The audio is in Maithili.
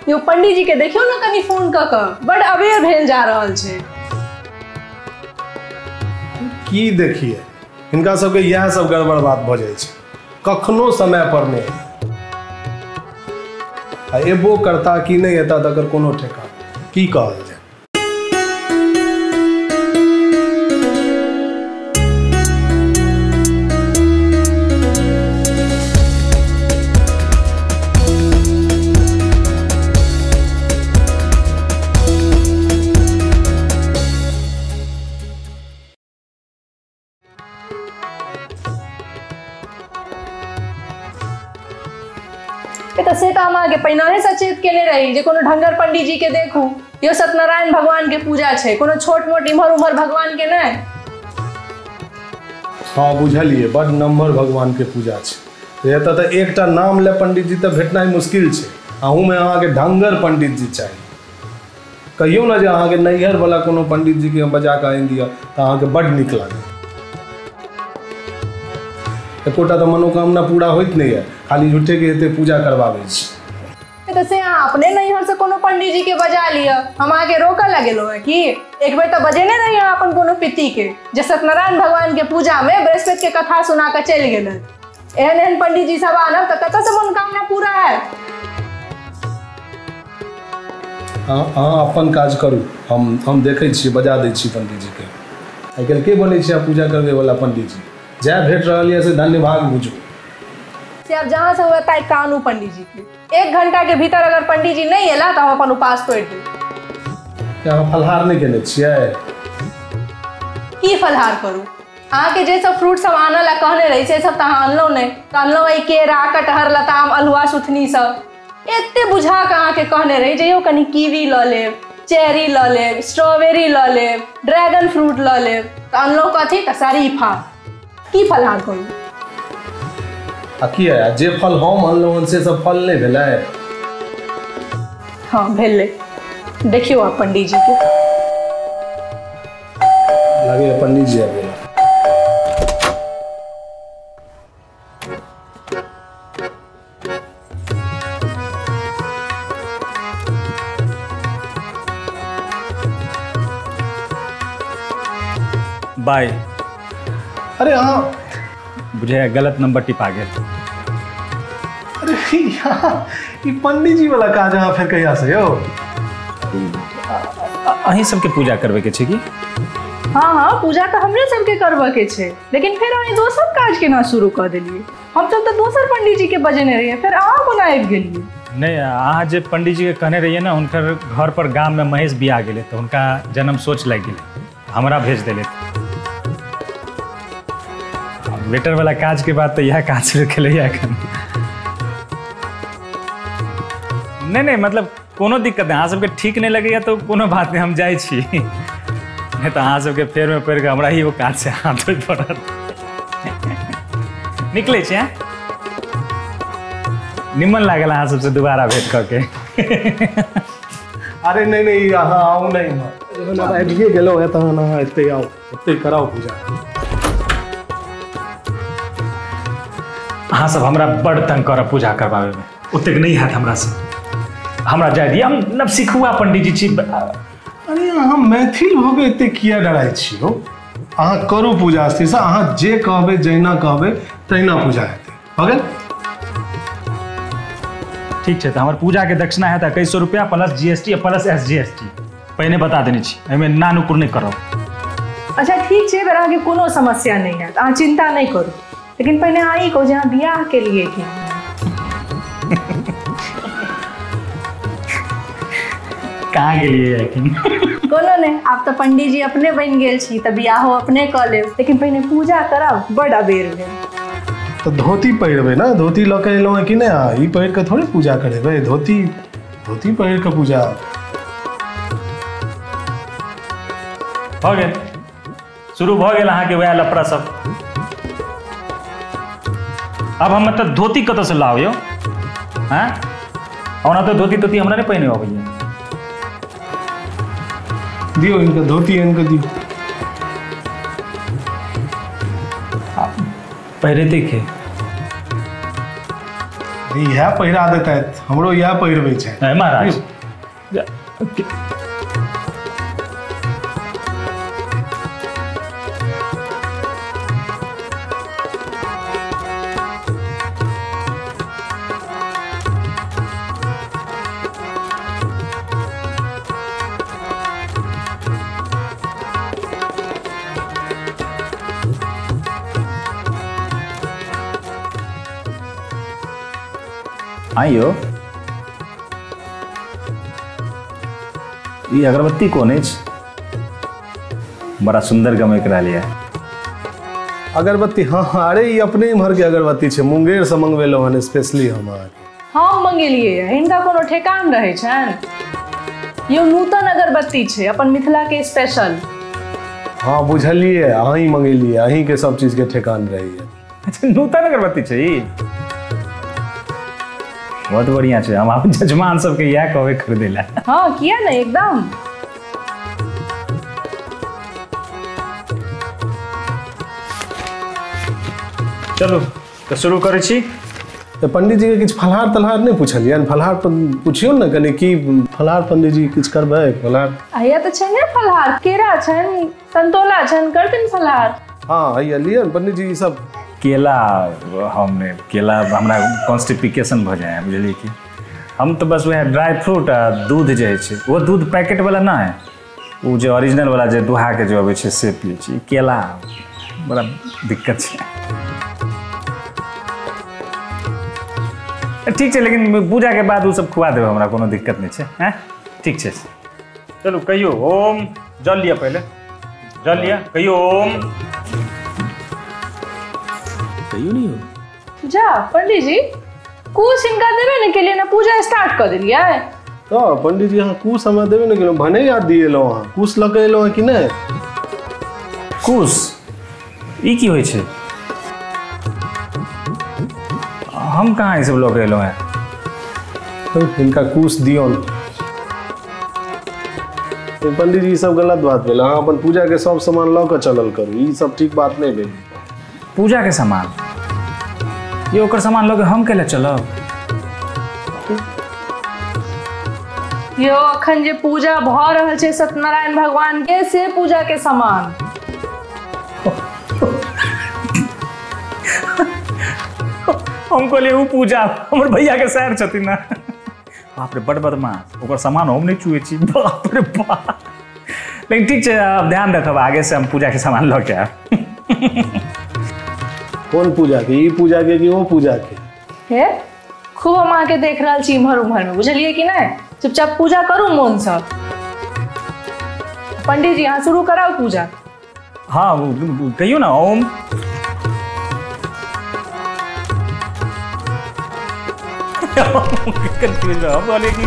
यौ पंडीजी के देखियौ ने कनि फोन कऽ कऽ, बड अबेर भेल जा रहल छै। की देखिए, हिनका सबके इएह सब गड़बड़ बात भऽ जाइ छै, कखनो समय पर नहि। आ एबो करता कि नहि एता तकर कोनो ठेकान, की कहल जाय। से तऽ हम अहाँके पहिनहे सचेत केने रही जे कोनो ढंगर पंडीजी के देखू। यो सत्यनारायण भगवान के पूजा छै, कोनो छोट मोट इम्हर उम्हर भगवान के नहि। हाँ बुझलिए, बड नम्बर भगवान के पूजा छै। एतऽ तऽ एकटा नाम ले पंडीजी तऽ भेटनाइ मुश्किल छै, अहूँमे अहाँके ढंगर पंडीजी चाही। कहियौ ने जे अहाँके नैहर वाला कोनो पंडीजी के हम बजा कऽ आनि दिअ तऽ अहाँके बड नीक लागत। एकोटा तऽ मनोकामना पूरा होइत नहि है, खाली झूठे के एते पूजा करवाबै छी। तऽ से अहाँ अपने नैहर से कोनो पंडीजी के बजा लिअ, हम अहाँके रोकऽ लगेलहुँ हेँ कि? एक बेर तऽ बजेने रही अहाँ अपन कोनो पित्ती के जे सत्यनारायण भगवान के पूजा में बृहस्पति के कथा सुना कऽ चलि गेलथि। एहन एहन पंडीजी सब आनब तऽ कतऽ से मनोकामना पूरा हैत? अहाँ अपन काज करू, हम देखै छियै, बजा दै छी पंडीजी के। आइ काल्हि के बनै छै पूजा करबै वाला पंडीजी? जय भेट रहल यऽ से धन्यवाद बुझू। से आब जहाँ से हुए ताकि कानू पंडीजी के। 1 घंटा के भीतर अगर पंडीजी नहीं एला तऽ हम अपन उपास तोड़ि देब। अहाँ फलहार नहि केने छियै? की फलहार करू? अहाँके जे सब फ्रूट सब आनऽ लए कहने रही से सब तऽ अहाँ अनलहुँ नहि। तऽ अनलहुँ एहि केरा, कटहर, लताम, अल्हुआ, सुथनी सब। एते बुझा कऽ अहाँके कहने रही जे यौ कनि कीवी लऽ लेब, चेरी लऽ लेब, स्ट्रॉबेरी लऽ लेब, ड्रैगन फ्रूट लऽ लेब, तऽ अनलहुँ कथी? तऽ शरीफा। की फलहार करू? आ किया जे फल हम अनलहुँ हन से सब फल नहि भेलै? हाँ भेलै। देखियौ आप पंडीजी के। लगैए पंडीजी आबि गेला। बाय। अरे हाँ बुझे गलत नंबर टिपा गेल। अरे ई पंडीजी वाला काज अहाँ फेर कहिया से यौ? अहीं सबके पूजा करबै के छै की? हाँ हाँ पूजा तऽ हमरे सबके करबऽ के छै, लेकिन फेर अहाँ दोसर काज केना शुरू कऽ देलियै? हम सब तऽ दोसर पंडीजी के बजेने रहियै, फेर अहाँ कोना आबि गेलियै? नहि, अहाँ जे पंडीजी के कहने रहियै ने, हुनकर घर पर गाम में महेश बियाह गेलै तऽ हुनका जन्म सोच लागि गेलै, हमरा भेज देलै। वेटर वाला काज के बाद तो यह काज शुरू केलियै एखन। नहीं नहीं, मतलब कोनो दिक्कत नहीं, अहाँ सबके ठीक नहीं लगैया तो कोनो बात नहीं, हम जाइ छी। नहीं तो अहाँ सबके फेर में पड़ि कऽ हमरा ही वो काज से हाथ धोइ पड़त। निकलै छी। निमन लागल अहाँ सबसे दोबारा भेंट कऽ के। अरे नहीं नहीं, अहाँ आउ नहीं, जखन आब आबिए गेलहुँ हेँ तहन अहाँ एतै आउ, एतै कराउ पूजा। अहाँ सब हमरा बड़ तंग करब पूजा करबाबैमे, ओतेक नहि हैत हमरासँ, हमरा जाय दिअ, हम नवसिखुआ पंडीजी छी। अरे अहाँ मैथिल भऽ कऽ एते किया डराइ छी हो? अहाँ करू पूजा स्थिरसँ, अहाँ जे कहबै जहिना कहबै तहिना पूजा हेतै। भऽ गेल? ठीक छै, तऽ हमर पूजाके दक्षिणा हैत 2100 रुपया प्लस GST plus SGST। पहिने बता देने छी, एहिमे नानुकुर नहि करब। अच्छा ठीक छै, अहाँके कोनो समस्या नहि हैत, अहाँ चिन्ता नहि करू। लेकिन पहिने अहाँ ई कहू जे अहाँ बियाह केलियै कि? कहाँ गेलियै एखन? कोनो नहि, आब तऽ पंडीजी अपने बनि गेल छी तऽ बियाहो अपने कऽ लेब, लेकिन पहिने पूजा करब, बड अबेर भेल। तऽ धोती पहिरबै ने? धोती लऽ कऽ एलहुँ हेँ कि नहि? अहाँ ई पहिर कऽ थोड़े पूजा करेबै, धोती धोती पहिर कऽ पूजा भऽ गेल, शुरू भऽ गेल अहाँके वएह लफड़ा सब। अब हम मतलब धोती कतऽसँ लाउ यौ? हँ, ओना तऽ धोती तोती हमरा नहि पहिने अबैया। दियौ इनका धोती, इनका दियौ। पहिरेतै के? इएह पहिरा देतै, हमरो इएह पहिरबै छै। नहीं महाराज, आइयो ई अगरबत्ती कोन अछि? बड़ा सुंदर गमक रहल है अगरबत्ती। हाँ हाँ, अरे ई अपने इम्हर के अगरबत्ती छै, मुंगेर से मंगवेलहुँ हन स्पेशली हम अहाँके। हम मंगेलियै, हिनका कोनो ठेकान रहै छनि? यो नूतन अगरबत्ती छै, अपन मिथिला के स्पेशल। हाँ बुझलियै, अहीं मंगेलियै, अहीं के सब चीज के ठेकान रहैया। अच्छा, नूतन अगरबत्ती छै ई, बहुत बढ़िया छै। हम अपन जजमान सबके इएह कहबै खरीदै लए। हाँ किया नहीं, एकदम। चलू तऽ शुरू करै छी। तऽ पंडित जी के किछु फलहार तलहार नहि पुछलियनि? फलहार पुछियौ ने कनि, की फलहार पंडित जी किछु करबै फलहार? हैया तऽ छै ने फलहार, केरा छनि, संतोला छनि, करथिन फलहार। हाँ हैया लिअ ने पंडित जी ई सब। केला हम नहि, केला हमरा कॉन्स्टिपेशन भऽ जाइ है, बुझलियै कि? हम तऽ बस वएह ड्राई फ्रूट आ दूध जे होइ छै, ओ दूध पैकेटवला नहि, ओ जे ओरिजिनलवला जे दुहाके जे अबै छै से पियै छी। केला बड़ा दिक्कत छै। ठीक छै, लेकिन पूजाके बाद ओ सब खुआ देबै, हमरा कोनो दिक्कत नहि छै। हँ ठीक छै, चलू कहियौ ओम। जल लिअ, पहिले जल लिअ, कहियौ ओम। कहियो नहीं हो जा पंडित जी, कुश हिनका देबे ने के लिए ना पूजा स्टार्ट कर देलियै। तो पंडित जी अहाँ कुश हमरा देबे ने केलहुँ, भने याद दिएलहुँ अहाँ। कुश लऽ के एलहुँ कि नहि? कुश ई की होइ छै? हम कहाँ ई सब लऽ के एलहुँ हैं? तो हिनका कुश दियौन। पंडित जी ई सब गलत बात भेल, अहाँ अपन पूजा के सब सामान लऽ के चलल करू, ई सब ठीक बात नहि भेल। पूजा के सामान? ये ओकर सामान लऽ के हम केला चलब? यो अखन जे पूजा भऽ रहल छै सत्यनारायण भगवान के, से पूजा के सामान। हम कहलियै ओ पूजा हमर भैया के सैर छथिन ना। बाप रे बड़ बदमाश, ओकर सामान हम नहि छुए छी, बाप रे बाप। लेकिन ठीक छै, आब ध्यान रखब, आगे से हम पूजा के सामान लऽ के आयब। कोन पूजा के? ई पूजा के कि ओ पूजा के? हे खूब हम अहाँके देख रहल छी इम्हर उम्हर में, बुझलियै कि नहि? चुपचाप पूजा करू मोनसँ। पंडित जी अहाँ शुरू कराउ पूजा। हाँ कहियौ ना ओम। कंफ्यूज हम कहलियै कि